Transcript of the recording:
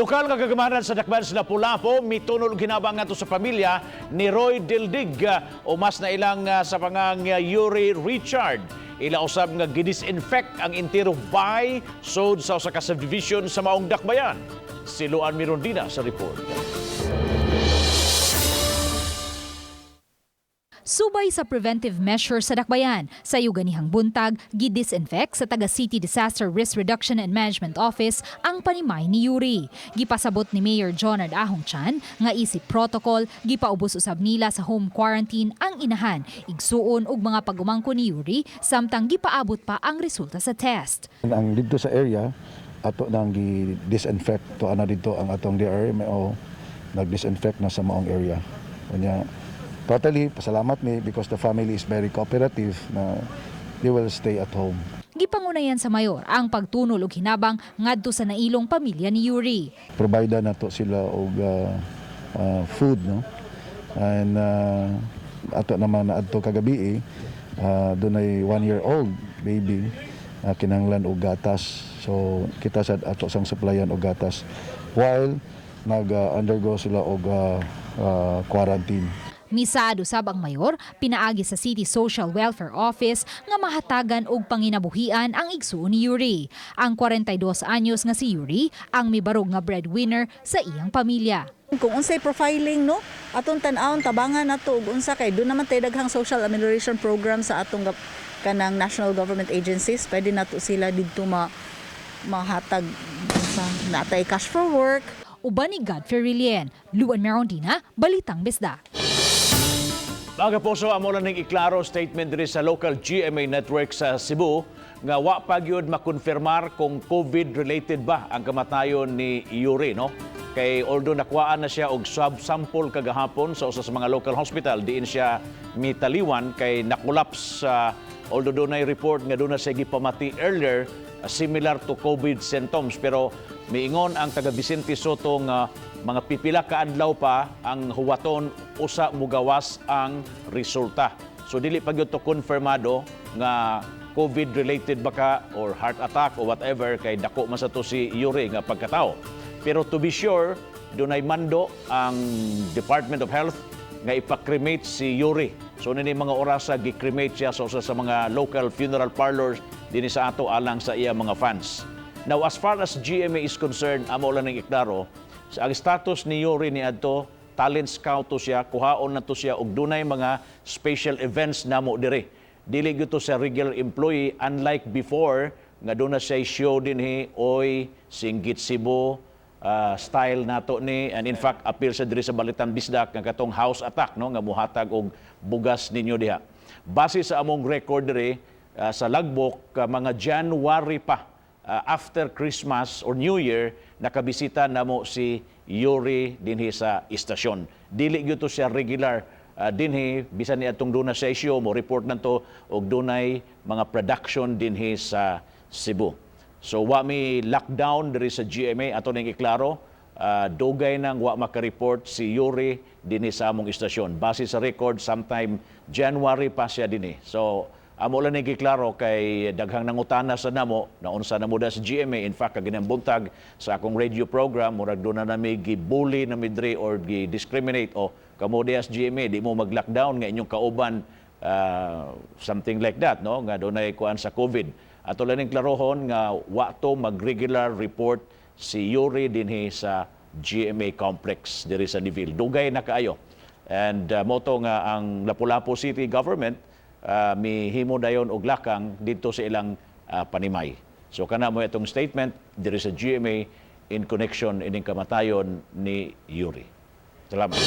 Lokal nga kagamanan sa Dakbayan sa Lapu-Lapu, mitunol og hinabang ngadto sa pamilya ni Roy Dildig o mas na ilang sa pangang Yuri Richard. Ila usab nga gidisinfect ang entero bay sod sa usa ka subdivision sa maong Dakbayan. Si Luan Mirondina sa report. Subay sa preventive measures sa Dakbayan, sa ganihang buntag, gidisinfect sa taga City Disaster Risk Reduction and Management Office ang panimay ni Yuri. Gipasabot ni Mayor Jonard Ahong Chan nga isip protocol, gipaubos usab nila sa home quarantine ang inahan, igsuon og mga pag-umangko ni Yuri samtang gipaabot pa ang resulta sa test. Ang didto sa area ato nang gi-disinfect to ana didto ang atong DRMO nag-disinfect na sa maong area. Unya, totally pasalamat mi because the family is very cooperative na they will stay at home. Gipangunayan sa mayor ang pagtunol og hinabang ngadto sa nailong pamilya ni Yuri. Provide na to sila og food, no, and ato naman na adto kagabi, dunay 1 year old baby, kinahanglan og gatas, so kita sa ato sang supplyan og gatas while nag undergo sila og quarantine. Misaad usab ang mayor pinaagi sa City Social Welfare Office nga mahatagan og panginabuhian ang igsuon ni Yuri. Ang 42 anyos nga si Yuri ang mibarog nga breadwinner sa iyang pamilya. Kung unsay profiling, no, atong tan-awon, tabangan nato og unsa, kay doon naman tay daghang social amelioration program sa atong kanang national government agencies. Pwede nato sila didto ma mahatag sa natay cash for work. Uban ni Godfrey Rilien, Luan Merondina, Balitang Bisdak. Mga kapuso, amo lang ning iklaro statement diri sa local GMA network sa Cebu nga wa pa gyud makonfirmar kung COVID-related ba ang kamatayon ni Yuri, no? Kay although nakuhaan na siya og swab sample kagahapon sa usa sa mga local hospital diin siya mitaliwan kay nakolaps sa, although dunay report nga doon na siya gipamati earlier, similar to COVID symptoms, pero miingon ang taga Vicente Soto nga mga pipila ka adlaw pa ang huwaton usa mugawas ang resulta. So dili pa gyud to konfirmado nga COVID related ba ka or heart attack or whatever, kay dako man sa to si Yuri nga pagkatao. Pero to be sure, dunay mando ang Department of Health nga ipa-cremate si Yuri. So nini mga orasa, gi-cremate siya sa usa sa mga local funeral parlors dinhi sa ato alang sa iya mga fans. Now, as far as GMA is concerned, amo lang ning iklaro, sa ang status ni Yuri ni adto, talent scout to siya, kuhaon na to siya og dunay mga special events namo diri. Dili gyud to sa regular employee, unlike before nga doon na siya show dinhi, oy Singgit Cebu style nato ni, and in fact appear sa diri sa Balitang Bisdak nga katong house attack, no, nga muhatag og bugas ninyo diha. Base sa among record diri sa logbook, mga January pa, after Christmas or New Year, nakabisita namo si Yuri dinhi sa istasyon. Dili gyud to siya regular dinhi, bisan ni atong duna sa issue mo report nanto og dunay mga production dinhi sa Cebu. So wa mi lockdown diri sa GMA, ato ning iklaro. Dugay nang wa maka-report si Yuri dinhi sa among istasyon. Base sa record, sometime January pa siya dinhi. So amo lang ning giklaro kay daghang nangutana sa namo na unsa na mo da sa GMA. In fact, kaginang buntag sa akong radio program, murag doon na nami gibully na mi diri or gi-discriminate o kamo diha sa GMA di mo mag-lockdown nga inyong kauban, something like that, no, nga dunay kuan sa COVID. Ato lang ning klarohon nga wa to mag-regular report si Yuri dinhi sa GMA complex diri sa Neville. Dugay na kaayo. And moto nga ang Lapu-Lapu City government mihimo dayon og lakang didto sa ilang panimay. So kana mo itong statement diri sa GMA in connection ining kamatayon ni Yuri. Salamat.